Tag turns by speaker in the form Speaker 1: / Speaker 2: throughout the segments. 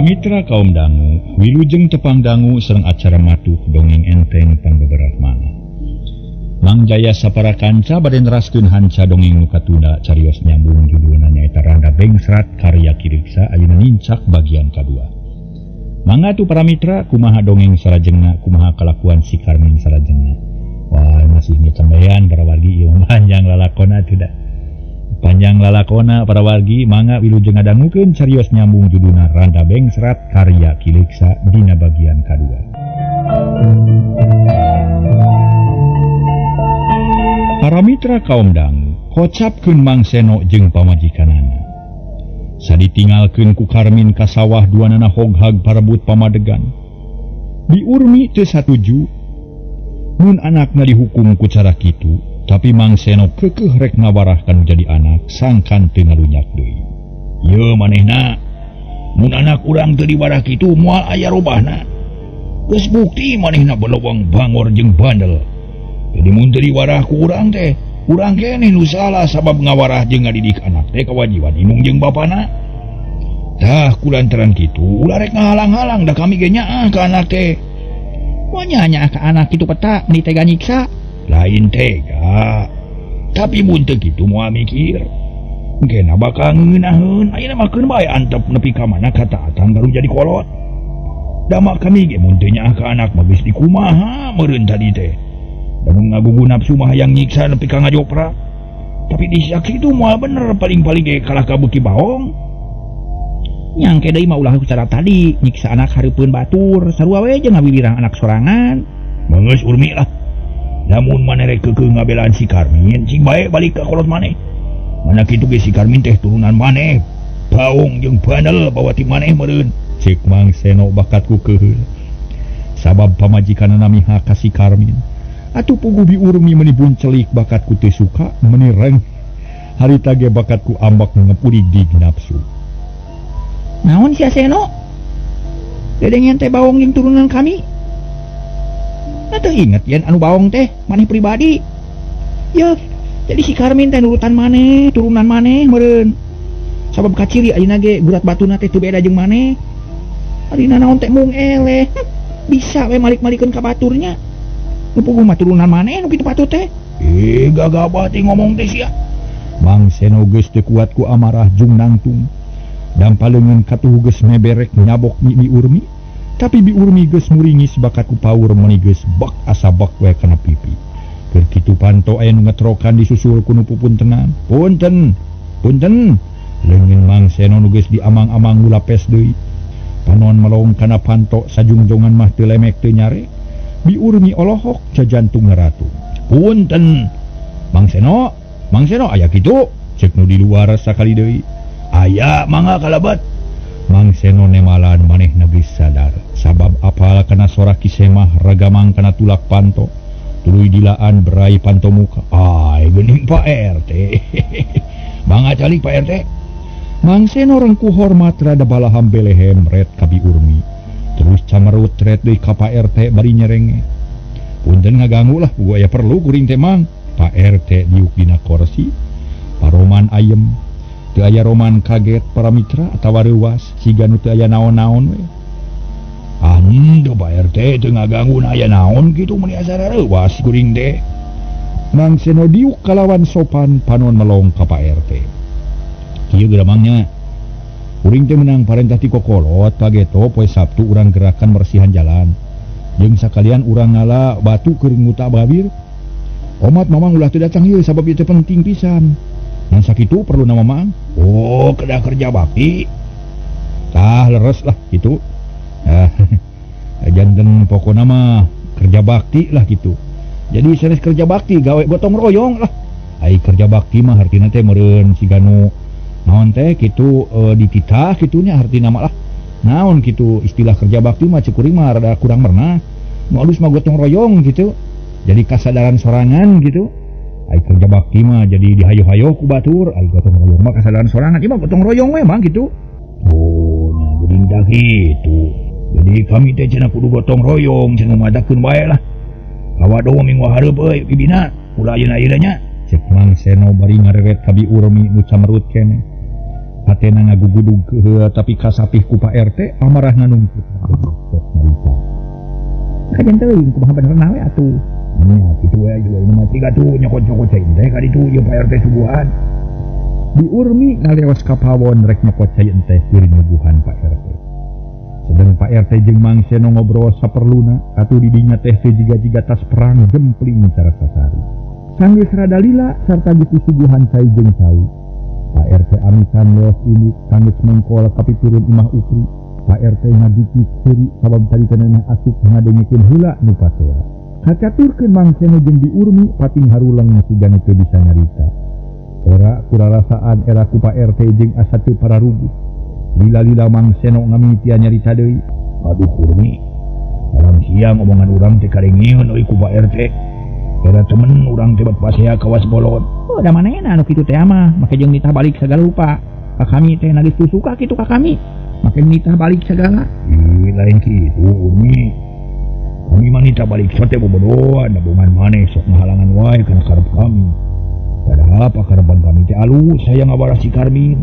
Speaker 1: Para mitra kaum dangu, wilujeng tepang dangu sareng acara matuh dongeng enteng pangbeberahmana. Mang Jaya sapara kanca bade neraskeun hanca dongeng nu katunda carios nyambung judulna nyaeta Randa Bengsrat karya Ki Reksa ayeuna nincak bagian kadua. Mangga tuh para mitra kumaha dongeng salajengna, kumaha kalakuan si Karmin salajengna. Wah, masih nyetembean para wargi ieu panjang lalakona tidak. Panjang lalakona para wargi mangga wilujeng ngadangukeun carios nyambung judulna Randa Bengsrat karya Ki Reksa dina bagian kadua. Para mitra kaum dangu kocapkeun Mang Seno jeung pamajikanana. Saditinggalkeun ku Karmin ka sawah duanana hoghag parebut pamadegan. Bi Urmi teu satuju mun anakna dihukum ku cara kitu. Tapi Mang Seno kekeh rek ngawarahkan jadi anak sangkan teu ngalunyak deui. Yeuh manehna, mun anak urang teu diwarah kitu moal aya robahna. Geus bukti manehna beleweng bangor jeung bandel. Jadi mun teu diwarah ku urang teh, urang keneh nu salah sabab ngawarah jeung ngadidik anak teh kewajiban indung jeung bapana. Tah kulantaran kitu ulah rek ngahalang-halang da kami ge nyaah ka anak teh.
Speaker 2: Moal nyaah ka anak kitu peta meni tega nyiksa.
Speaker 1: Lain tega, tapi mun teu kitu moal mikir. Engkena bakal ngeunaheun, ayeuna mah keun bae antep nepi ka mana kataatan baru jadi kolot. Dama kami ge mun teu nyaah ka anak mah geus dikumaha meureun tadi teh. Da mun ngagugu nafsu mah hayang nyiksa nepi ka ngajopra. Tapi disaksi itu moal bener paling-paling ge kalah ka beuki baong.
Speaker 2: Nyangke deui mah ulah cara tadi nyiksa anak hareupeun batur, sarua we jeung ngawiwirang anak sorangan.
Speaker 1: Geus Urmi lah. Namun maneh rek keukeuh ngabelaan si Karmin, cing bae balik ka kolot maneh. Mana kitu ge si Karmin teh turunan maneh, baong jeung bandel bawa ti maneh meureun. Cek Mang Seno bakat ku keuheul. Sabab pamajikanna miha ka si Karmin. Atuh puguh Bi Urmi meuni buncelik bakat ku teu suka meuni reng. Harita ge bakat ku ambak ngepudig nafsu.
Speaker 2: Naon sia Seno? Dedengen teh baong jeung turunan kami. Nah, teu inget yen anu baong teh maneh pribadi. Yeuh, jadi si Karmin teh nurutan maneh, turunan maneh meureun. Sabab kaciri ayeuna ge gurat batuna teh teu beda jeung maneh. Arina naon teh mung eleh. Bisa we malik-malikeun ka baturnya. Nu puguh mah turunan maneh nu kitu patut teh.
Speaker 1: Gagabah teh ngomong teh sia. Mang Seno geus teu kuat ku amarah jung nangtung. Dampaleungeun katuhu geus meberek nyabok Bi Urmi. Tapi Bi Urmi geus muringis bakat ku paur meuni geus bak asa bak we kana pipi. Keur kitu panto aya nu ngetrokan disusul ku nu pupuntenan. Punten, punten. Leungeun Mang Seno nu geus diamang-amang ngulapes deui. Panon melong kana panto sajungjongan mah teu lemek teu nyare. Bi Urmi olohok jajantung ratu. Punten. Mang Seno, Mang Seno aya kitu? Ceuk nu di luar sakali deui. Aya mangga kalebet. Mang Seno nemalan manehna geus sadar sabab apal kana sora Ki Semah ragamang kana tulak panto tuluy dilaan berai panto muka. Ai geuning Pak RT. Mangga calik Pak RT. Mang Seno rengku hormat rada balaham belehem ret ka Bi Urmi. Terus camerut ret deui ka Pak RT bari nyerenge. Punten ngaganggu lah puguh aya perlu kuring teh Mang. Pak RT diuk dina korsi. Paroman ayem. Teu aya roman kaget para mitra atawa reuwas siga nu teu aya naon-naon we. Anu Pak RT teu ngaganggu na aya naon kitu meuni asa reuwas kuring teh. Mang Seno diuk kalawan sopan panon melong ka Pak RT. Kieu geramangnya. Kuring teh menang parentah ti kokolot kageto poe Sabtu urang gerakan bersihan jalan. Jeung sakalian urang ngala batu keur nguta babir. Omat mamang ulah teu datang ieu sabab ieu teh penting pisan. Ngan sakitu perlu nama mang. Oh, kedah kerja bakti. Tah leres lah gitu. Nah, janten pokona mah kerja bakti lah gitu. Jadi sanes kerja bakti gawe gotong royong lah. Ai kerja bakti mah hartina teh meureun siga nu naon teh kitu dititah kitunya hartina mah lah. Naon kitu istilah kerja bakti mah ceuk kuring mah rada kurang merenah. Nu alus mah gotong royong gitu. Jadi kasadaran sorangan gitu. Ai kerja bakti mah jadi dihayo-hayo ku batur, ai gotong royong mah kasadaran sorangan, ieu mah gotong royong we mah gitu. Oh, nya geuning tah kitu. Jadi kami teh cenah kudu gotong royong, cenah madakeun bae lah. Kawado minggu hareup euy bibina, ulah ayeuna-ayeuna nya. Cek Mang Seno bari ngareret ka Bi Urmi nu camerut keneh. Hatena ngagugudug keheul tapi kasapih ku Pak RT amarahna nungkut.
Speaker 2: Kajen teuing kumaha benerna we atuh.
Speaker 1: Nya kitu we juga ini mah tiga tuh nyokot-nyokot cai teh ka ditu ieu Pak RT suguhan. Bi Urmi ngaleos ka pawon rek nyokot cai teh keur nyuguhan Pak RT. Sedeng Pak RT jeung Mang Seno ngobrol saperluna atuh di dinya teh teu jiga-jiga tas perang jempling cara sasari. Sanggeus rada lila sarta geus disuguhan cai jeung cau. Pak RT amitan leos ini sanggeus mengkol ka pipirun imah Upri. Pak RT ngagigit seuri sabab tadi teh neneh asup ngadengekeun heula nu pasea. Kacaturkeun Mang Seno jeung Bi Urmi pating haruleng sigana teu bisa nyarita. Era kurarasaan era ku Pak RT jeung asa teu pararuguh. Lila-lila Mang Seno ngamimitian nyarita deui. Aduh Urmi, malam siang omongan urang teh karengeun euy ku Pak RT. Era temen urang teh bat pasea kawas bolot.
Speaker 2: Oh, da manehna anu kitu teh mah, make jeung nitah balik sagala rupa. Ka kami teh nagis teu suka kitu ka kami. Make nitah balik sagala.
Speaker 1: Ih, lain kitu Urmi. Kami mah nitah balik sote bobodoan, nabungan maneh sok ngahalangan wae kana karep kami. Padahal pakarepan kami teh alus hayang ngawaras si Karmin.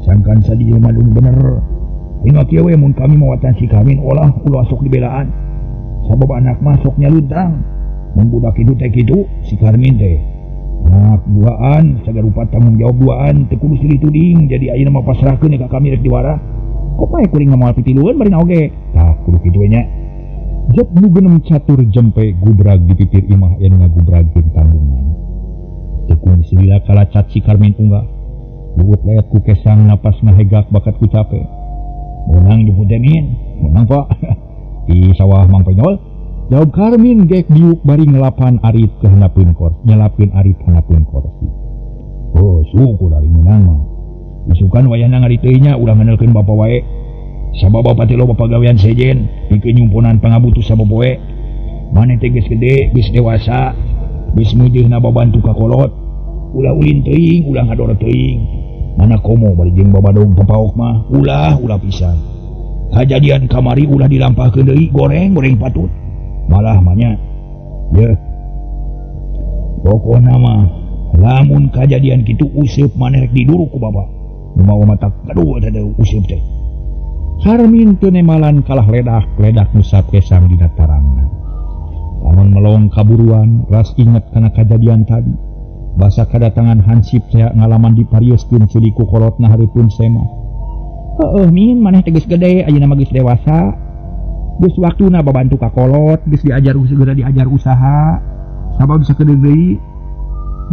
Speaker 1: Sangkan sadi jelema nu bener. Ingat kieu we mun kami mawatan si Karmin olah ulah sok dibelaan. Sabab anak mah sok nyaluntang. Mun budak kitu teh kitu si Karmin teh. Anak duaan sagarupa tanggung jawab duaan teu kudu silih tuding jadi ayeuna mah pasrahkeun ka kami rek diwarah.
Speaker 2: Kok pae kuring mah moal pitilueun bari oge.
Speaker 1: Tah kudu kitu we nya. Jep nu genem catur jempe gubrag di pipir imah yen ngagubragkeun tanggungan. Teu kungsi lila kalacat si Karmin unggah. Luut leet ku kesang napas ngahegak bakat ku cape. Menang jemput Demin, menang Pak. Di sawah Mang Penyol. Jawab Karmin gek diuk bari ngelapan arit ke handapeun korsi, nyelapkeun arit handapeun korsi. Oh, syukur ari menang mah. Isukan wayahna ngariteuy nya ulah ngandelkeun bapa wae. Sabab bapa teh loba pagawean sejen, pikeun nyumponan pangabutuh sapopoe. Maneh teh geus gede, geus dewasa, geus meujeuna babantu ka kolot. Ulah ulin teuing, ulah ngador teuing. Mana komo bari jeung babadog papaok mah, ulah pisan. Kajadian kamari ulah dilampahkeun deui, goreng-goreng patut. Malah mah nya. Yeuh. Pokona mah lamun kajadian kitu useup maneh rek diduruk ku bapa. Nu mawa mata gaduh teh useup teh. Karmin teu nemalan kalah ledak-ledak ngusap kesang dina tarangna. Lamun melong kaburuan, ras inget kana kajadian tadi. Basa kadatangan hansip teh ngalaman diparioskeun ceuli ku kolotna hareupeun semah.
Speaker 2: Heueuh min, maneh teh geus gede, ayeuna mah geus dewasa. Geus waktuna babantu ka kolot, geus diajar segera diajar usaha. Sabab sakedeung deui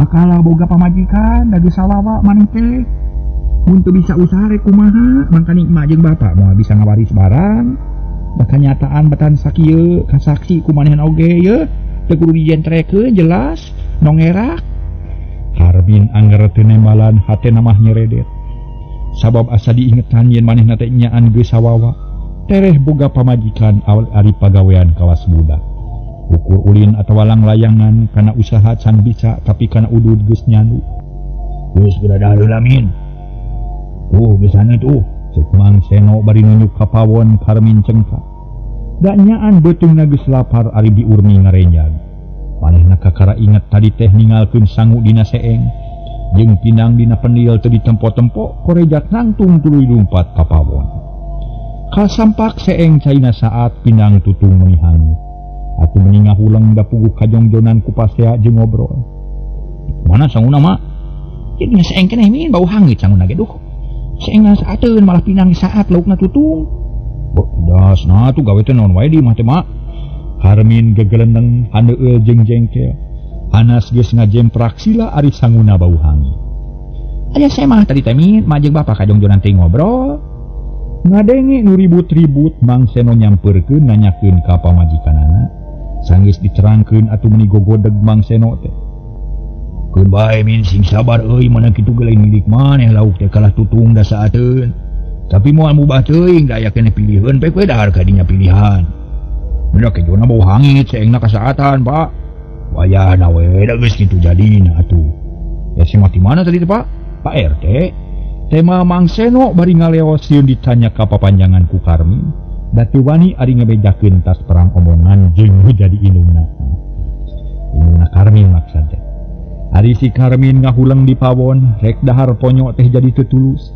Speaker 2: bakal boga pamajikan, da geus sawawa maneh teh. Mun teu bisa usaha rek kumaha, mangkani emak jeung bapak moal bisa ngawaris barang. Da kanyataan batan sakieu kasaksi ku manehna oge yeuh, teu kudu dijentrekeun jelas, nongerak.
Speaker 1: Karmin angger teu nembalan hatena mah nyeredet. Sabab asa diingetan yen manehna teh nyaan geus sawawa. Tereh boga pamajikan awal ari pagawean kawas budak. Ukur ulin atawa langlayangan kana usaha can bisa tapi kana udud geus nyandu. Geus geura heula min. Tuh geus sana tuh. Ceuk Mang Seno bari nunjuk ka pawon Karmin cengkak. Da nyaan beuteungna geus lapar ari Bi Urmi ngarenjag. Manehna kakara inget tadi teh ningalkeun sangu dina seeng. Jeung pinang dina pendil teu ditempo-tempo korejat nangtung tuluy lumpat ka pawon. Kasampak seeng caina saat pinang tutung meuni hangit. Atuh meuni ngahuleng da puguh kajongjonan ku pasea jeung ngobrol.
Speaker 2: Mana sanguna mah? Jadi seeng keneh min bau hangit sanguna ge duh. Seeng saateun malah pinang saat laukna tutung.
Speaker 1: Das nah tuh gawe teh naon wae di imah teh mak. Karmin gegelendeng handeueul jeung jengkel. Hanas geus ngajemprak sila ari sanguna bau hangit.
Speaker 2: Aya semah tadi teh min, mak jeung bapak kajongjonan teh ngobrol.
Speaker 1: Ngadenge nu ribut-ribut Mang Seno nyampeurkeun nanyakeun ka pamajikanana. Sanggeus diterangkeun atuh meuni gogodeg Mang Seno teh. Keun bae min sing sabar euy mana kitu ge lain milik maneh lauk teh kalah tutung da saateun. Tapi moal mubah teuing da aya keneh piliheun pe we dahar ka dinya pilihan. Benda kejona bau hangit seengna kasaatan Pak. Wayahna we da geus kitu jadina atuh. Ya si mati mana tadi teh Pak? Pak RT. Tema Mang Seno bari ngaleos sieun ditanya ka papanjangan ku Karmin. Da teu wani ari ngabejakeun tas perang omongan jeung nu jadi indungna. Indungna Karmin maksad teh. Ari si Karmin ngahuleng di pawon, rek dahar ponyo teh jadi teu tulus.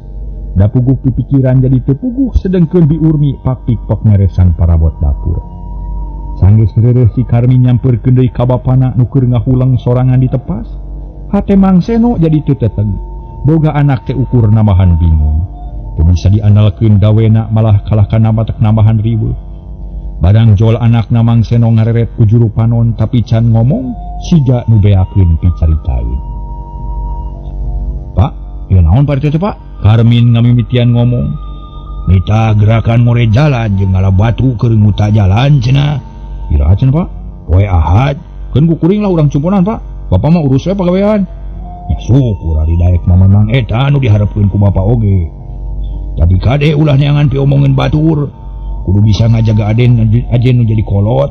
Speaker 1: Da puguh pipikiran jadi teu puguh sedengkeun Bi Urmi pak-pik-pok meresan parabot dapur. Sanggeus reureuh si Karmin nyampeurkeun deui ka bapana nu keur ngahuleng sorangan ditepas. Hate Mang Seno jadi teu teteg. Boga anak teh ukur nambahan bingung. Teu bisa diandalkeun gawena malah kalah kana batek nambahan riweuh. Barang jol anakna Mang Seno ngareret ku juru panon tapi can ngomong siga nu beakeun picaritaeun. Pak, ieu naon Pak RT teh Pak? Karmin ngamimitian ngomong. Nita gerakan more jalan jeung ngala batu keur nguta jalan cenah. Iraha cenah Pak? Poe Ahad. Keun ku kuring lah urang cumponan Pak. Bapak mah urus we pagawean. Ya syukur ari daek mah memang eta nu diharepkeun ku bapak oge. Tapi kade ulah neangan piomongeun batur. Kudu bisa ngajaga aden ajen nu jadi kolot.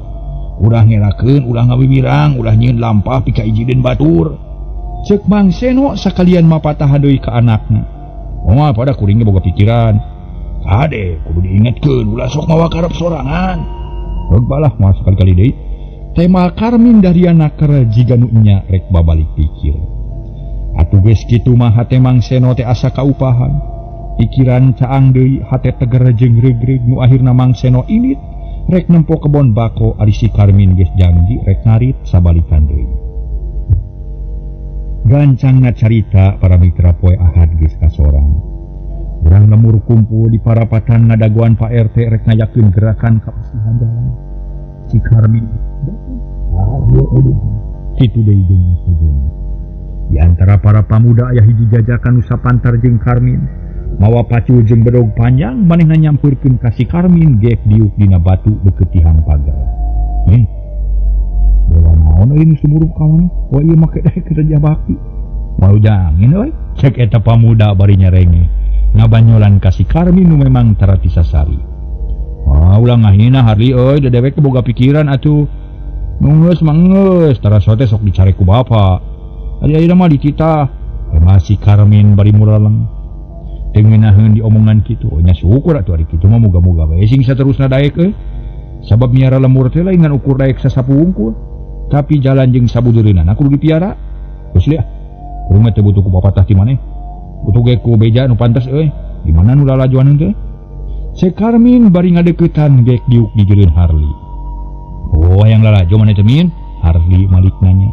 Speaker 1: Ulah ngerakeun, ulah ngawiwirang, ulah nyieun lampah pika ijideun batur. Ceuk Mang Seno sakalian mapatahan deui ka anakna. Moal pada kuring ge boga pikiran. Kade kudu diingetkeun ulah sok mawa karep sorangan. Heug balah moal sakali-kali deui. Tema Karmin dariana keur jiga nu nya rek babalik pikir. Atuh geus kitu mah hate Mang Seno teh asa kaupahan. Pikiran caang deui, hate teger jeung regreg nu akhirna Mang Seno init rek nempo kebon bako ari si Karmin geus janji rek ngarit sabalikan deui. Gancangna carita para mitra poe Ahad geus kasorang. Urang lemur kumpul di parapatan ngadagoan Pak RT rek ngayakeun gerakan kabersihan jalan. Si Karmin kitu deui jeung sejeun. Di antara para pamuda aya hiji jajakan nu sapantar jeung Karmin. Mawa pacul jeung bedog panjang manehna nyampeurkeun ka si Karmin gek diuk dina batu deukeut tihang pagar. Dewa naon euy nu sumurup ka maneh? Wah ieu make daek kerja bakti. Malu jangin euy. Cek eta pamuda bari nyarenge. Ngabanyolan ka si Karmin nu memang tara tisasari. Wah ulah ngahina Harli euy, da dewek boga pikiran atuh. Geus mah geus, tara sote sok dicare ku bapa. Ari ayeuna mah dititah. Emah si Karmin bari muraleng. Teu ngeunaheun diomongan kitu. Nya syukur atuh ari kitu mah muga-muga we sing saterusna daek euy. Sabab miara lemur teh lain ngan ukur daek sasapu wungkul. Tapi jalan jeung sabujureunana kudu dipiara. Geus liah. Kuring mah teu butuh ku papatah ti maneh. Butuh ge ku beja nu pantes euy. Di mana nu lalajoan teh? Si Karmin bari ngadeuketan gek diuk di jeureun Harli. Oh, hayang lalajo maneh teh Min? Harli malik nanya.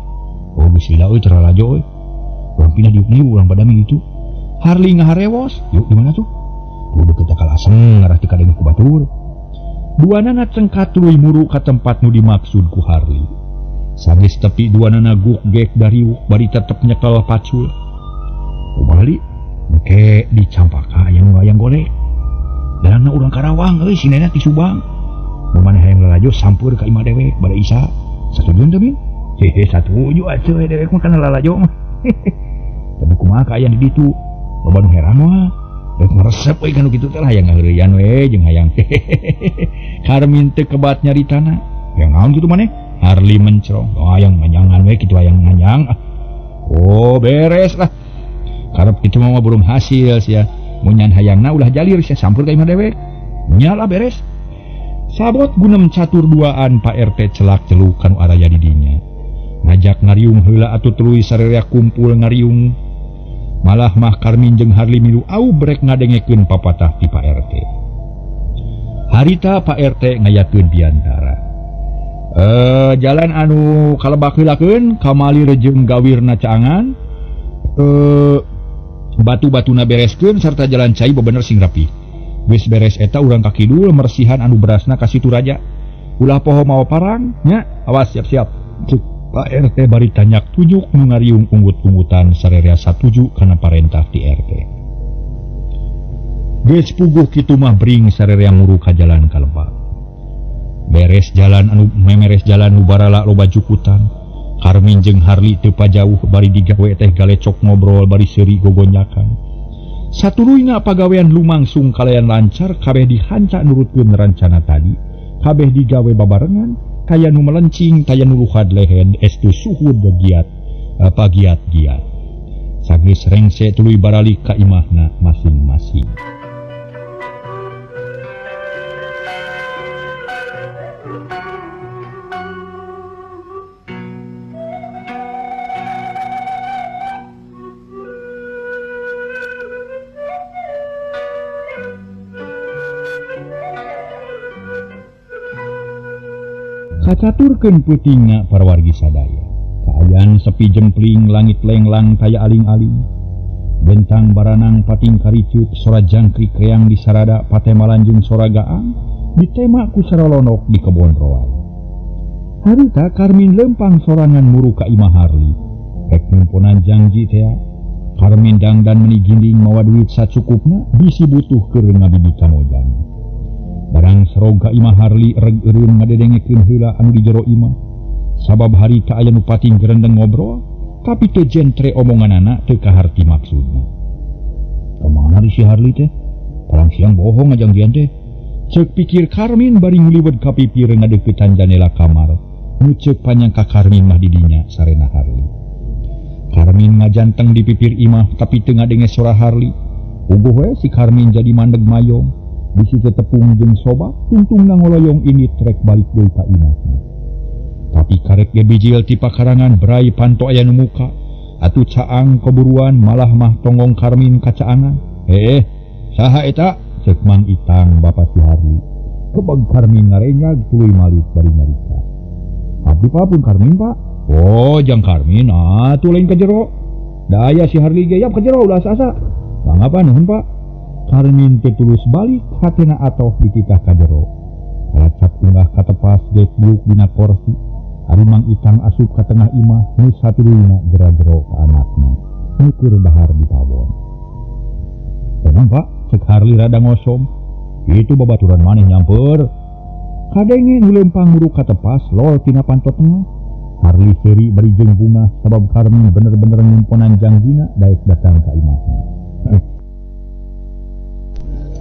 Speaker 1: Oh, geus lila euy teu lalajo euy. Urang pindah diuk niu urang badami gitu. Harli ngaharewos, yuk di mana tuh? Tuh deket kalaseng ngarah ti kadenge ku batur. Duanana cengkat tuluy muru ka tempat nu dimaksud ku Harli. Sanggeus tepi duanana guk gek dariuk bari tetep nyekel pacul. Kumaha li? Engke di Campaka aya nu hayang golek. Dalanna urang Karawang euy sinena ti Subang. Mun maneh hayang lalajo sampeur ka imah dewek bade Isa. Satuju teu Min? Hehe satuju atuh dewek mah kana lalajo mah. Tapi kumaha kaayaan di ditu? Loba nu heran mah. Rek meresep euy kana kitu teh lah hayang ngaheureuyan we jeung hayang. Karmin teu kebat nyaritana. Yang naon kitu maneh? Harli mencrong. Oh, hayang nganyangan we kitu hayang nganyang. Oh, beres lah. Karep kitu mah belum hasil sia. Mun nyan hayangna ulah jalir sia sampur ka imah dewek. Nya lah beres. Sabot gunem catur duaan Pak RT celak celuk kanu araya di dinya. Ngajak ngariung heula atuh tuluy sarerea kumpul ngariung. Malah mah Karmin jeung Harli milu au brek ngadengekeun papatah ti Pak RT. Harita Pak RT ngayakeun biantara. Jalan anu kalebak heulakeun kamali jeung gawirna caangan. Batu-batuna bereskeun sarta jalan cai bebener sing rapi. Geus beres eta urang ka kidul mersihan anu berasna ka Situ Raja. Ulah poho mawa parang nya, awas siap-siap. Cuk Pak RT bari tanyak tujuk nu ngariung unggut-unggutan sarerea satuju kana parentah ti RT. Geus puguh kitu mah bring sarerea nguru ka jalan kalebak. Beres jalan anu memeres jalan nu barala loba jukutan. Karmin jeung Harli teu pajauh bari digawe teh galecok ngobrol bari seuri gogonyakan. Satuluyna pagawean lumangsung kalayan lancar kabeh dihanca nurutkeun rancana tadi. Kabeh digawe babarengan kaya nu melencing kaya nu luhad lehen estu suhud giat pagiat-giat. Sageus rengse tuluy baralik ka imahna masing-masing. Kacaturkeun peutingna para wargi sadaya. Kaayaan sepi jempling langit lenglang kaya aling-aling. Bentang baranang pating karicut sora jangkrik reang di sarada patemalan jeung sora gaang ditema ku sarolonok di kebon roay. Harita Karmin lempang sorangan muru ka imah Harli. Rek ngumponan janji tea. Karmin dangdan meni ginding mawa duit sacukupna bisi butuh keur ngabibit ka Mojang. Barang serog ka imah Harli reg eureun ngadedengekeun heula anu di jero imah. Sabab harita aya nu pating gerendeng ngobrol, tapi teu jentre omonganana teu kaharti maksudna. Kamana si Harli teh? Palang siang bohong ngajangjian teh. Ceuk pikir Karmin bari nguliwet ka pipir ngadeuketan janela kamar. Nu ceuk panyangka Karmin mah di dinya sarena Harli. Karmin ngajanteng di pipir imah tapi teu ngadenge sora Harli. Uguh we si Karmin jadi mandeg mayong. Bisi teu tepung jeung soba tungtungna ngoloyong ini trek balik deui ka imahna. Tapi karek ge bijil ti pakarangan berai panto aya nu muka. Atuh caang keburuan malah mah tonggong Karmin kacaangan. Saha eta? Ceuk Mang Itang bapa si Harli. Kebeg Karmin ngarenyag tuluy malik bari nyarita. Abdi pa pun Karmin pak. Oh jang Karmin atuh lain ka jero. Da aya si Harli ge yap ka jero ulah asa-asa. Mangapa nuhun pak? Karmin teu tulus balik hatena atoh dititah ka jero. Kalacap unggah katepas geus diuk dina korsi. Ari Mang Itang asup ka tengah imah nu satuluyna gera-gero ka anakna. Nu keur dahar di pawon. "Tenang pak," cek Harli rada ngosom. "Itu babaturan maneh nyamper." Kadenge nu lempang muruk katepas lol tina panto tengah. Harli seuri bari jeung bunga sabab Karmin bener-bener ngumponan jangjina daek datang ka imahna.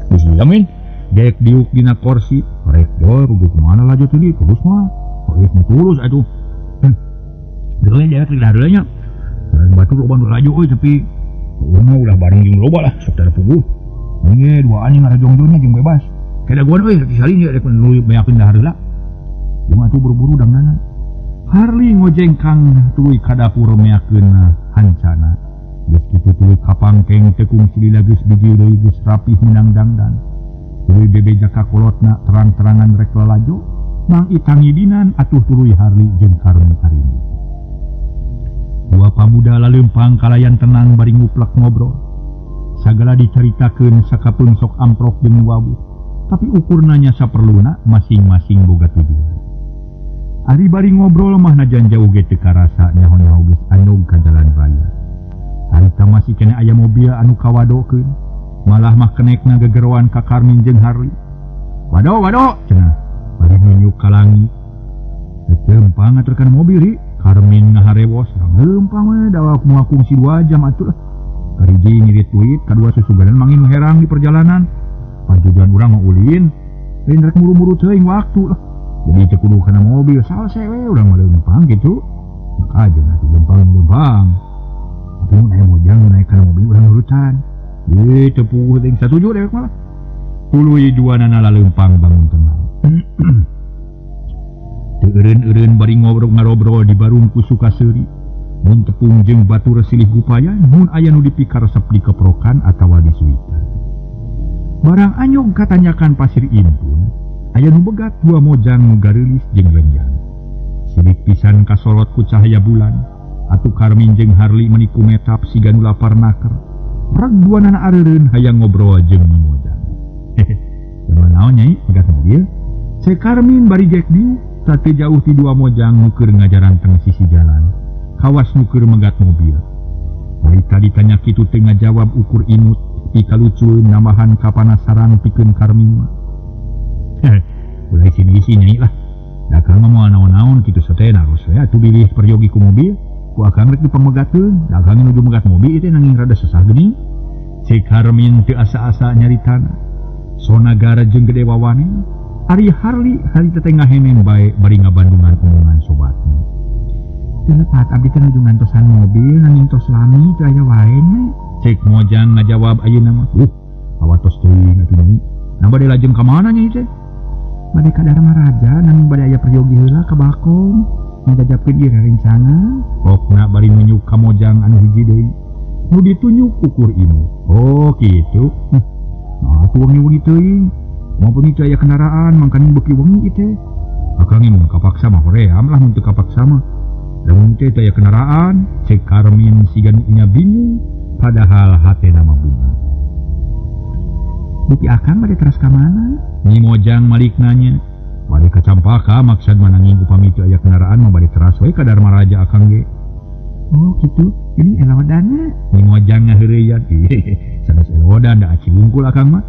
Speaker 1: Geus jamin daek diuk dina korsi, rek dol kudu kumaha laju tadi tulus mah. Geus tulus atuh. Geuleuh dewek di dareuleuh nya. Batu loba nu laju euy tapi urang ulah bareng jeung loba lah sok tara puguh. Nge duaan jeung ngarajongjonnya jeung bebas. Kada guan euy rek salin rek nu beakeun dahar heula. Jeung atuh buru-buru dangnana. Harli ngojengkang tuluy ka dapur meakeun hancana. Geus kitu tuluy kapangkeng teu kungsi lila geus bijil deui geus rapih meunang dangdan. Tuluy bebeja ka kolotna terang-terangan rek lalajo. Mang Itang ngidinan atuh tuluy Harli jeung Karmin arini. Dua pamuda laleumpang kalayan tenang bari nguplek ngobrol. Sagala dicaritakeun sakapeung sok amprok jeung wawuh, tapi ukurna nya saperluna masing-masing boga tujuan. Ari bari ngobrol mah najan jauh ge teu karasa nyaho-nyaho geus andog ka jalan raya. Harita masih keneh aya mobil anu kawadokeun, malah mah kenekna gegeroan ka Karmin jeung Harli. "Wado, wado," cenah. Bari nunjuk ka langit. Lempang ngaturkeun mobil ri. Karmin ngaharewos, lempang we da moal kungsi 2 jam atuh lah. Kahiji ngirit duit, kadua susuganan mangin nu herang di perjalanan. Pantujuan urang mah ulin, lain rek muru-muru teuing waktu lah. Jadi teu kudu kana mobil, salse we urang mah lempang kitu. Kajeun atuh lempang-lempang. Tapi mun aya mojang nu naek kana mobil urang nurutan. Ye teu puguh teuing satuju dewek mah. Tuluy duanana lalempang bangun tenang. Teu eureun-eureun bari ngobrol-ngarobrol di barung ku sukaseuri. Mun tepung jeung batur silih gupayan, mun aya nu dipikaresep dikeprokan atawa disuitan. Barang anyog katanyakan pasir impun, aya nu begat dua mojang nu gareulis jeung lenjang. Sidik pisan kasorot ku cahaya bulan, atuh Karmin jeung Harli meuni kumetap siga nu lapar naker. Reg duanana areureun hayang ngobrol jeung mojang. Hehe, zaman naon nyai megat mobil? Cek Karmin bari gek diuk, teu jauh ti dua mojang nu keur ngajaranteng sisi jalan. Kawas nu keur megat mobil. Harita ditanya kitu teu ngajawab ukur imut, pikalucueun nambahan kapanasaran pikeun Karmin mah. Ulah isin-isin nyai lah. Da akang mah moal naon-naon kitu sateh naros we atuh bilih peryogi ku mobil, ku akang rek dipamegatkeun. Da akang nuju megat mobil ieu teh nanging rada sesah geuning. Cek Karmin teu asa-asa nyaritana. Sonagara jeung gede wawane. Ari Harli harita teh ngahenen bae bari ngabandungan omongan sobatna. Teu lepat abdi teh nuju ngantosan mobil nanging tos lami teu aya wae nya. Cek mojang ngajawab ayeuna mah. Awatos teuing atuh nyai. Nah bade lajeng ka mana nyai teh? Bade ka Dharma Raja nanging bade aya peryogi heula ka Bakong. Ngajajabkeun ieu rencana. Pokna bari nunjuk ka mojang anu hiji deui. Nu ditunjuk ukur imu. Oh kitu. Nah atuh wengi-wengi teuing. Mau pengi aya kendaraan mangkaning beuki wengi ieu teh. Akang mun kapaksa mah hoream lah mun teu kapaksa mah. Lamun teh teu aya kendaraan, cek Karmin siga nu nya bingung padahal hatena mah bunga.
Speaker 2: Dupi akang bade teras ka mana?
Speaker 1: Nyi Mojang malik nanya. Bade ka Campaka maksud mah nanging upami teu aya kendaraan mah bade teras we ka Darmaraja akang ge.
Speaker 2: Oh gitu, ini elodana.
Speaker 1: Nyi Mojang ngaheureuyat. Sanes elodan da aci wungkul akang mah.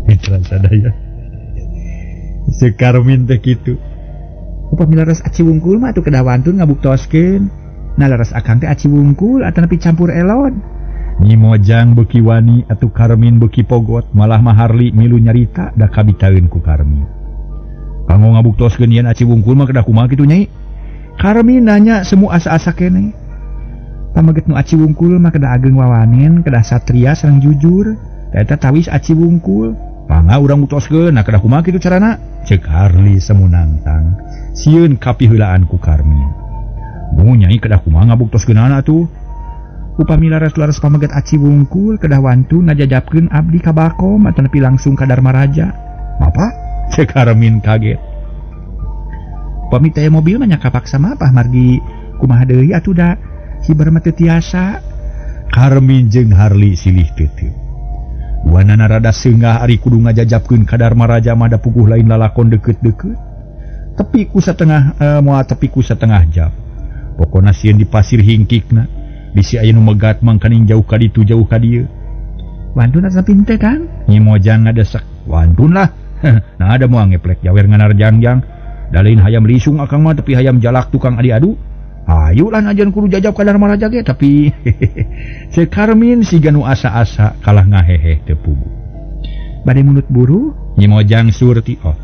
Speaker 1: Mitra sadaya. Cek Karmin teh kitu.
Speaker 2: Upami leres aci wungkul mah atuh kedah wantun ngabuktoskeun. Nah leres akang teh aci wungkul atanapi campur elod.
Speaker 1: Nyi Mojang beuki wani atuh Karmin beuki pogot, malah mah Harli milu nyarita da kabitaeun ku Karmin. Kanggo ngabuktoskeun yen aci wungkul mah kedah kumaha kitu Nyai?
Speaker 2: Karmin nanya semu asa-asa keneh. Pameget nu aci wungkul mah kedah ageng wawanen, kedah satria sareng jujur. Da eta tawis aci wungkul.
Speaker 1: Pangga urang buktoskeun, nah kedah kumaha kitu carana? Cek Harli semu nangtang. Sieun kapiheulaan ku Karmin. Mu Nyai kedah kumaha ngabuktoskeunana atuh?
Speaker 2: Upami laras-laras pameget aci wungkul kedah wantun ngajajapkeun abdi ka Bakom atanapi langsung ka Darmaraja.
Speaker 1: Apa? Cek Karmin kaget.
Speaker 2: Upami teh mobil mah nya kapaksa mah apa margi kumaha deui atuh da hiber mah teu tiasa.
Speaker 1: Karmin jeung Harli silih teuteung. Duanana rada seungah ari kudu ngajajapkeun ka Darmaraja mah da puguh lain lalakon deukeut-deukeut. Tepi ku satengah moal tepi ku satengah jam. Pokona sieun di pasir hingkikna. Bisi aya nu megat mangkaning jauh ka ditu jauh ka dieu.
Speaker 2: Wantun asa pinte Kang?
Speaker 1: Nyi Mojang ngadesek. Wantun lah. Nah ada moal ngeplek jawer nganarjangjang. Da lain hayam lisung akang mah tapi hayam jalak tukang adi-adu. Hayu lah najan kudu jajab ka Darmaraja ge tapi Cek Karmin siga nu asa-asa kalah ngaheheh teu puguh.
Speaker 2: Bade mulut buru?
Speaker 1: Nyi Mojang surti. Oh,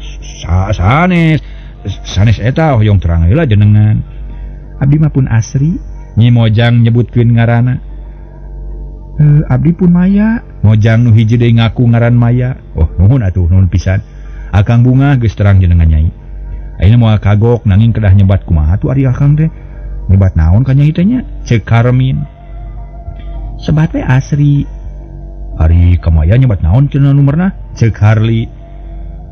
Speaker 1: sanes. Sanes eta hoyong terang heula jenengan.
Speaker 2: Abdi mah pun Asri.
Speaker 1: Nyi Mojang nyebutkeun ngaranna.
Speaker 2: Abdi pun Maya.
Speaker 1: Mojang nu hiji deui ngaku ngaran Maya. Oh, nuhun atuh, nuhun pisan. Akang bunga geus terang jenengan Nyai. Ayeuna moal kagok nanging kedah nyebat kumaha tuh ari akang teh. Nyebat naon ka Nyai teh nya? Cek Karmin.
Speaker 2: Sebat we Asri.
Speaker 1: Ari ka Maya nyebat naon cenah numerna? Cek Harli.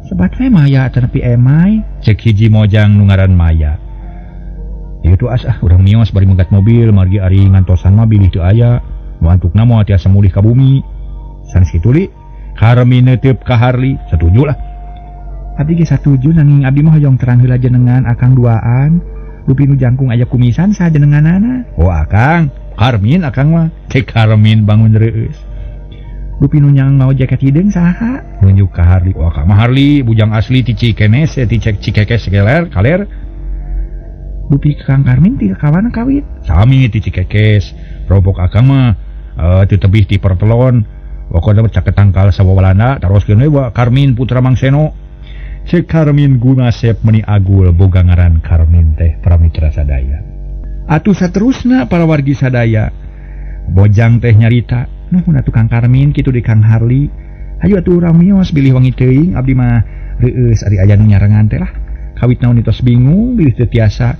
Speaker 2: Sebat we Maya atanapi Emai?
Speaker 1: Cek hiji Mojang nu ngaran Maya. Ieu tuh as ah urang mios bari megat mobil margi ari ngantosan mah bilih teu aya. Nu antukna moal tiasa mulih ka bumi. Sanes kitu li. Karmin neuteub ka Harli, satuju lah.
Speaker 2: Abdi ge satuju nanging abdi mah hoyong terang heula jenengan akang duaan. Dupi nu jangkung aya kumisan saha jenenganana.
Speaker 1: Oh akang, Karmin akang mah. Cek Karmin bangun reueus.
Speaker 2: Dupi nu nyang mau jaket hideung saha?
Speaker 1: Nunjuk ka Harli. Oh akang mah Harli, bujang asli ti Cikenes, ti Cikekes kaler, kaler.
Speaker 2: Dupi Kang Karmin ti kawana kawit?
Speaker 1: Sami ti Cikekes. Robok akang mah teu tebih ti pertelon. Pokona mah caket tangkal sawa Walanda taroskeun we Karmin putra Mang Seno. Cek Karmin gumasep meuni agul boga ngaran Karmin teh para mitra sadaya. Atuh saterusna para wargi sadaya. Bojang teh nyarita,
Speaker 2: nuhun atuh Kang Karmin kitu di Kang Harli. Hayu atuh urang mios bilih wangi teuing abdi mah reueus ari aya nu nyarengan teh lah. Kawit naon tos bingung bilih teu tiasa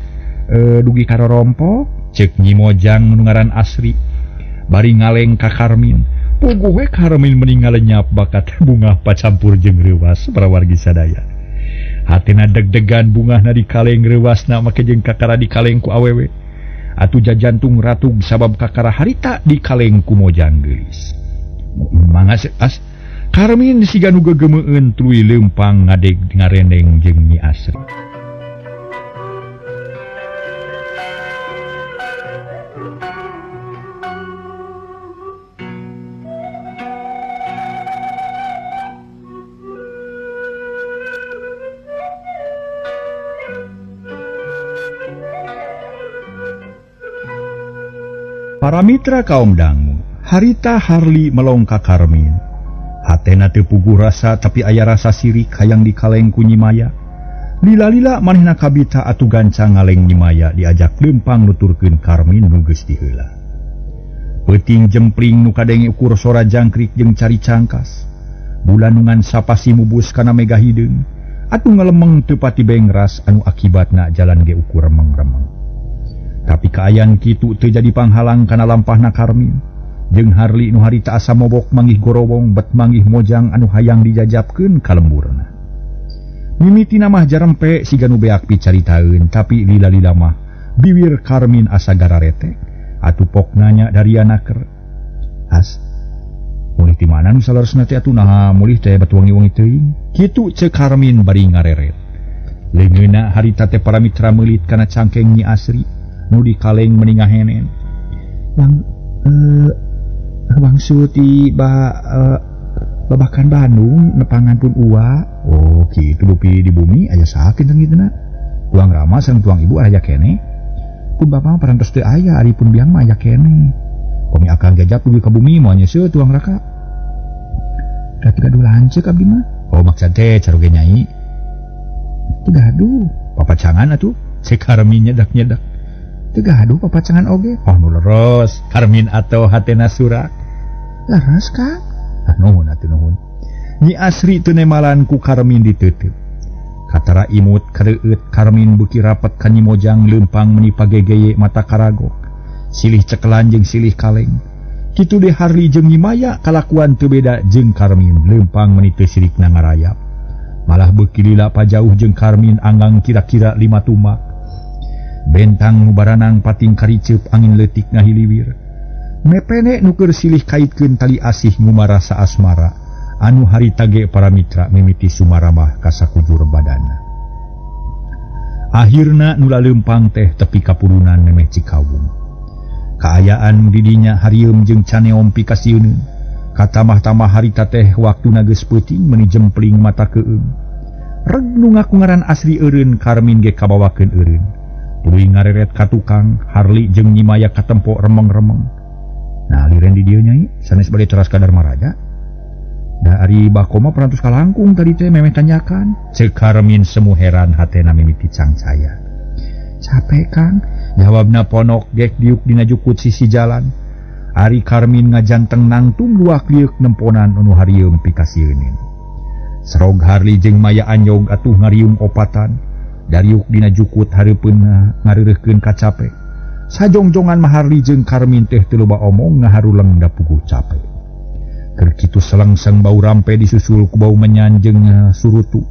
Speaker 2: dugi ka rorompok.
Speaker 1: Cek Nyi Mojang nu ngaran Asri bari ngaleng ka Karmin. Puguh we Karmin meni ngalenyap bakat bungah pacampur jeung reuwas para wargi sadaya. Hatina deg-degan bungahna dikaleng reuwasna make jeung kakara dikaleng ku awewe. Atuh jajantung ratug sabab kakara harita dikaleng ku Mojang geulis. Mangga as Karmin siga nu gegemeun tuluy leumpang ngadeg ngarendeng jeung Nyi Asri. Para mitra kaum dangu, harita Harli melong ka Karmin. Hatena teu puguh rasa tapi aya rasa sirik hayang dikaleng ku Nyi Maya. Lila-lila manehna kabita atuh gancang ngaleng Nyi Maya diajak leumpang nuturkeun Karmin nu geus diheula. Peuting jempling nu kadenge ukur sora jangkrik jeung cari cangkas. Bulan nu ngan sapasi mubus kana mega hideung, atuh ngalemeng teu pati bengras anu akibatna jalan ge ukur remeng-remeng. Tapi kaayaan kitu teu jadi panghalang kana lampahna Karmin. Jeung Harli nu harita asa mobok manggih gorowong bet manggih mojang anu hayang dijajabkeun ka lemburna. Mimitina mah jarempe siga nu beak picaritaeun tapi lila-lila mah biwir Karmin asa gararetek atuh pok nanya dari anaker. As mulih ti mana nu saleresna teh atuh naha mulih teh batu wangi-wangi teuing. Kitu ceuk Karmin bari ngareret. Leungeunna harita teh para mitra meulit kana cangkeng Nyi Asri nu dikaleng meni ngahenen.
Speaker 2: Bang bangsu ti babakan Bandung nepangan pun uwa.
Speaker 1: Oh kitu dupi di bumi aya saha kinten kituna. Tuang Rama sareng tuang ibu aya keneh. Pun bapa mah parantos teu aya ari pun biang mah aya keneh. Pami akang jajak dugi ka bumi moal nyeuseuh tuang raka.
Speaker 2: Da teu gaduh lanceuk abdi mah.
Speaker 1: Oh maksud teh caroge nyai.
Speaker 2: Teu gaduh.
Speaker 1: Papacangan atuh cek Karmin nyedak-nyedak.
Speaker 2: Teu gaduh papacangan oge.
Speaker 1: Oh nu leres Karmin atau hatena surak.
Speaker 2: Leres Kang.
Speaker 1: Ah nuhun atuh nuhun. Nyi Asri teu nemalan ku Karmin diteuteup. Katara imut kareueut Karmin beuki rapet ka Nyi Mojang leumpang meuni pagegeye mata karagok. Silih cekelan jeung silih kaleng. Kitu deui Harli jeung Nyi Maya kalakuan teu beda jeung Karmin leumpang meuni teu sirikna ngarayap. Malah beuki lila pajauh jeung Karmin anggang kira-kira 5 tumak. Bentang nu baranang pating kariceup angin leutik ngahiliwir. Mepene nu keur silih kaitkeun tali asih ngumarasa asmara anu harita ge para mitra mimiti sumaramah ka sakujur badanna. Akhirna nu laleumpang teh tepi ka purunan memeh Cikawung. Kaayaan nu didinya harieum jeung caneom pikasieuneun. Katamah-tamah harita teh waktuna geus peuting meuni jempling mata keueung. Reg nu ngaku ngaran Asri eureun Karmin ge kabawakeun eureun. Tuluy ngareret ka tukang, Harli jeung Nyi Maya katempo remeng-remeng. Nah, liren di dieu nyai, sanes bade teras ka Darmaraja. Da ari bakoma parantos kalangkung tadi teh memeh tanyakan. Ceuk Karmin semu heran hatena mimiti cangcaya.
Speaker 2: Capek Kang,
Speaker 1: jawabna ponok gek diuk dina jukut sisi jalan. Ari Karmin ngajanteng nangtung luak lieuk nemponan anu harieum pikasieuneun. Serog Harli jeung Maya anyog atuh ngariung opatan. Dariuk dina jukut hareupeun ngareureuhkeun kacape. Sajongjongan mah Harli jeung Karmin teh teu loba omong ngaharuleng da puguh cape. Keur kitu selengseng bau rampe disusul ku bau menyan jeung surutu.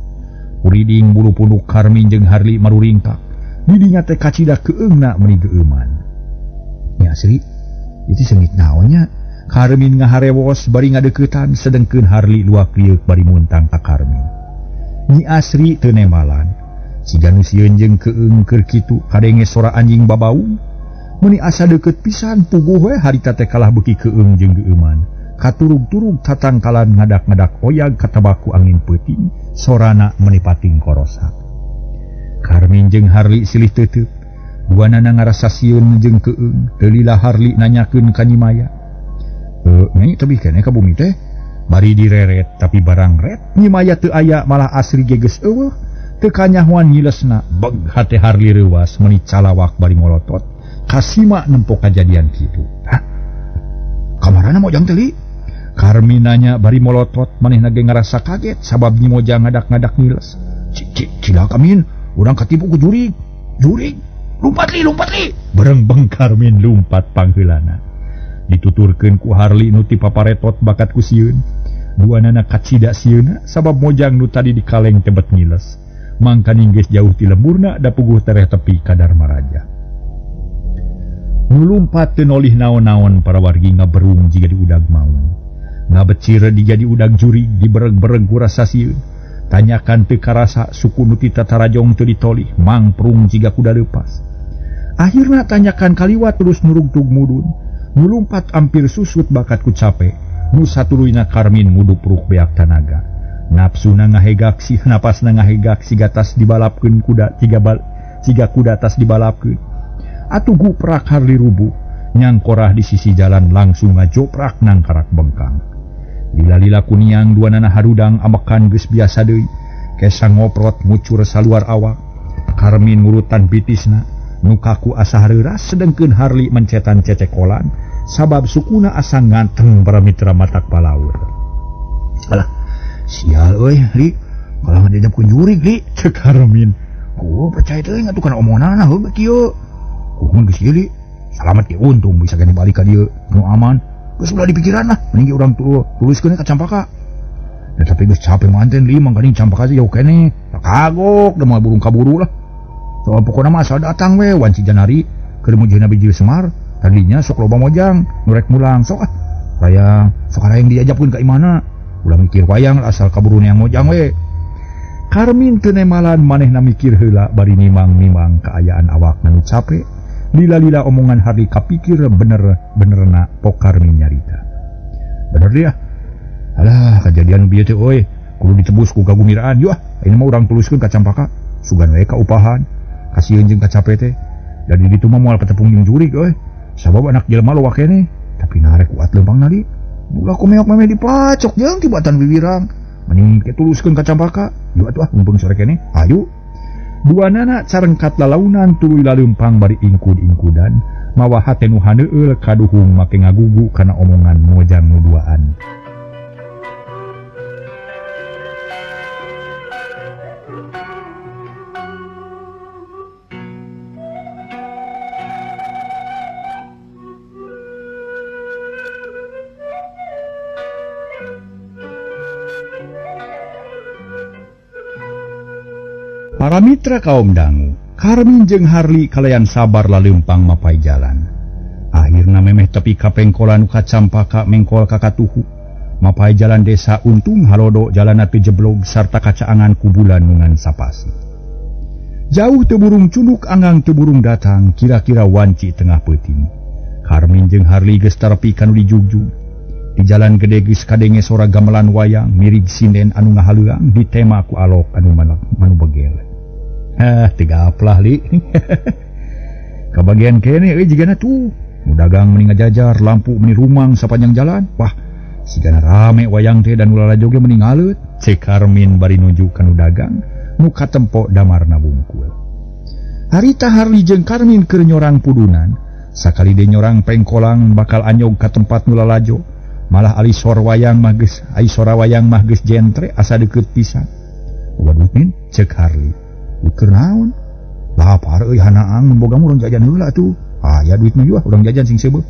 Speaker 1: Kuriding bulu punduk Karmin jeung Harli maruringkak. Didinya teh kacida keungna meuni geueuman. Nyi Asri, itu seungit naon nya? Karmin ngaharewos bari ngadeuketan sedengkeun Harli luak lieuk bari muntang ka Karmin. Nyi Asri teu nemalan. Siga nu sieun jeung keung keur kitu kadenge sora anjing babaung. Meuni asa deukeut pisan puguh we harita teh kalah beuki keung jeung geueuman. Katurug-turug tatangkalan ngadak-ngadak oyag katabaku angin peuting, sorana meuni pating korosak. Karmin jeung Harli silih teuteuk. Duanana ngarasa sieun jeung keung, teu lila Harli nanyakeun ka Nyi Maya. Nyai tebih keneh ka bumi teh? Bari direret tapi barang ret Nyi Maya teu aya malah Asri ge geus eueuh. Teu kanyahoan nyilesna, beg hate Harli reuwas meuni calawak bari molotot. Kasima nempo kajadian kitu. Hah? Kamarana Mojang teh li? Karmin nanya bari molotot manehna ge ngarasa kaget sabab Nyi Mojang ngadak-ngadak ngiles. Cilaka Min, urang katipu ku jurig. Jurig, lumpat li, lumpat li. Berengbeng Karmin lumpat pangheulana. Dituturkeun ku Harli nu ti paparetot bakat ku sieun. Duanana kacida sieuna sabab Mojang nu tadi dikaleng tebet ngiles. Mangkaning geus jauh ti lemburna da puguh tereh tepi ka Darmaraja. Nu lumpat teu nolih naon-naon para wargi ngaberung jiga diudag maung. Ngabecir dijadi udag jurig dibereg-bereg ku rasa sieun. Tanyakan teu karasa suku nu ti tatarajong teu ditolih mangprung jiga kuda leupas. Akhirna tanyakan kaliwat terus nurugtug mudun. Nu lumpat ampir susut bakat ku cape. Nu satuluyna Karmin ngudupruk beak tanaga. Napsuna ngahegak sih napasna ngahegak siga tas dibalapkeun kuda siga kuda tas dibalapkeun. Atuh guprak Harli rubuh nyangkorah di sisi jalan langsung ngajoprak nangkarak bengkang. Lila-lila kuniang duanana harudang amekan geus biasa deui. Kesa ngoprot ngucur saluar awak. Karmin ngurutan pitisna nu kaku asa hareuras sedengkeun Harli mencetan cecekolan sabab sukuna asa nganteng para mitra matak palaur. Alah, sial euy, Li. Kalau ngajajab ku jurig, Li, ceuk Karmin. Ku percaya teuing atuh kana omonganna heuh kieu. Kumaha geus ieu, Li? Salamet ge untung bisa gani balik ka dieu nu aman. Geus ulah dipikiran lah, mending ge urang tuliskeun ka Campaka. Ya, tapi geus capek manten, Li, mangkaning Campaka teh jauh keneh. Kagok da moal burung kaburu lah. Soal pokona mah asal datang we wanci Janari keur mujihna bijil Semar. Tadinya sok loba mojang, nu rek mulang sok ah. Rayang, sok arayang diajapkeun ka imahna. Ulah mikir wayang asal kaburu neang mojang we. Karmin teu nemalan manehna mikir heula bari nimang-nimang kaayaan awakna nu cape. Lila-lila omongan Harli kapikir bener-benerna Pok Karmin nyarita. Bener dia. Alah, kejadian bieu teh euy, kudu ditebus ku kagumiraan. Yuh, ini mah urang tuluskeun ka Campaka. Sugan we ka upahan. Kasieun jeung kacape teh. Da di ditu mah moal katepung jeung jurig euy. Sabab anak jelema loba keneh, tapi narek kuat leumpang nali. Ulah kumeok memeh dipacok jeung tibatan wiwirang. Mending ke tuluskeun ka Campaka. Yuk atuh ah, mumpung sore keneh. Ayu. Duanana carengkat lalaunan tuluy laleumpang bari ingkud-ingkudan, mawa hate nu haneueul kaduhung make ngagugu kana omongan mojang nu duaan. Para mitra kaum dangu, Karmin jeung Harli kalayan sabar laleumpang mapai jalan. Akhirna memeh tepi ka pengkolan ka Campaka mengkol ka katuhu. Mapai jalan desa untung halodo jalanna teu jeblog sarta kacaangan ku bulan nu ngan sapasi. Jauh teu burung cunduk anggang teu burung datang, kira-kira wanci tengah peuting. Karmin jeung Harli geus tarepi ka nu dijugjug. Di jalan gede geus kadenge sora gamelan wayang mirig sinden anu ngahaleuang ditema ku alok anu manu begel. Hah, teu gaplah li. Kabagian kene euy jigana tuh. Nu dagang meni ngajajar, lampu meni rumang sapanjang jalan. Wah, sigana rame wayang teh dan ulah joge meni ngaleut. Cek Karmin bari nuju ka nu dagang, nu katempo damarna bungkul. Harita Harli jeung Karmin keur nyorang pudunan, sakali deui nyorang pengkolang bakal anyog ka tempat nu lalajo. Malah ari sor wayang mah geus, ari sora wayang mah geus jentre asa deukeut pisan. Boga duit min, cek Harli. Duit keur naon? Lapar euy hanaang mun boga mah urang jajan heula atuh. Aya duit mah yuah urang jajan sing seubeuh.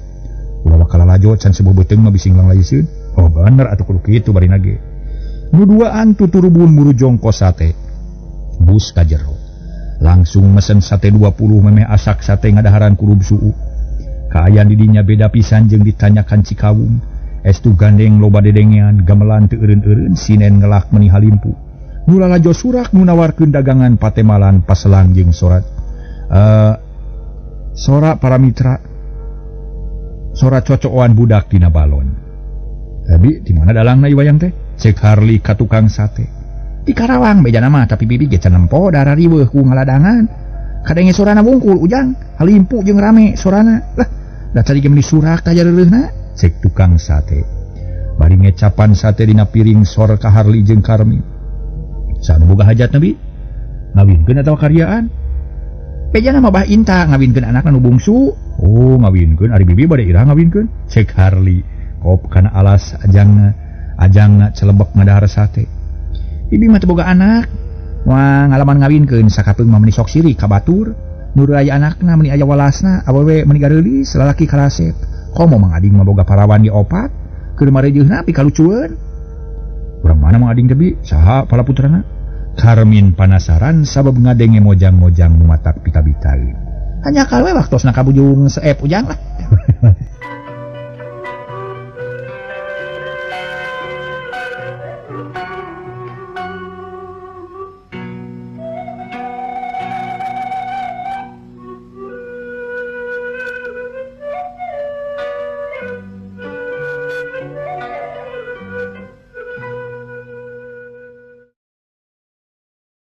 Speaker 1: Ulah bakal lalajo can seubeuh beuteung mah bising langlayeseun. Oh bener atuh kudu kitu barina ge. Nu duaan tuturubun muru jongko sate. Bus ka jero. Langsung mesen sate 20 memeh asak sate ngadaharan kurub suu. Kaayaan didinya beda pisan jeung ditanyakan Cikawung. Estu gandeng loba dedengean gamelan teu eureun-eureun sinen ngelak meni halimpu. Nu lalajo surak nu nawarkeun dagangan patemalan paselang jeung sorat. Sora para mitra. Sora cocokan budak dina balon. Tapi di mana dalangna ieu wayang teh? Cek Harli ka tukang sate. Di Karawang bejana mah tapi bibi ge can nempo darah riweuh ku ngaladangan. Kadenge sorana wungkul ujang, halimpu jeung rame sorana. Lah, da tadi ge meni surak tah jareureuna. Cek tukang sate. Bari ngecapan sate dina piring sor ka Harli jeung Karmin. Saha nu boga hajat nabi? Ngawinkeun atawa karyaan? Bejana mah Bah Inta ngawinkeun anakna nu bungsu. Oh, ngawinkeun ari bibi bade iraha ngawinkeun? Cek Harli. Kop kana alas ajangna celebek ngadahar sate. Bibi mah teu boga anak. Wah, ngalaman ngawinkeun sakapeung mah meni sok sirik ka batur. Nu aya anakna meni aya walasna, awewe meni gareulis, lalaki karasep. Komo Mang Ading mah boga parawan di opat, keur marejeuna pikalucueun. Urang mana Mang Ading teh bi? Saha pala putrana? Karmin panasaran sabab ngadenge mojang-mojang nu matak pikabitaeun. Hanya kalwe waktosna kabujung seep ujang lah.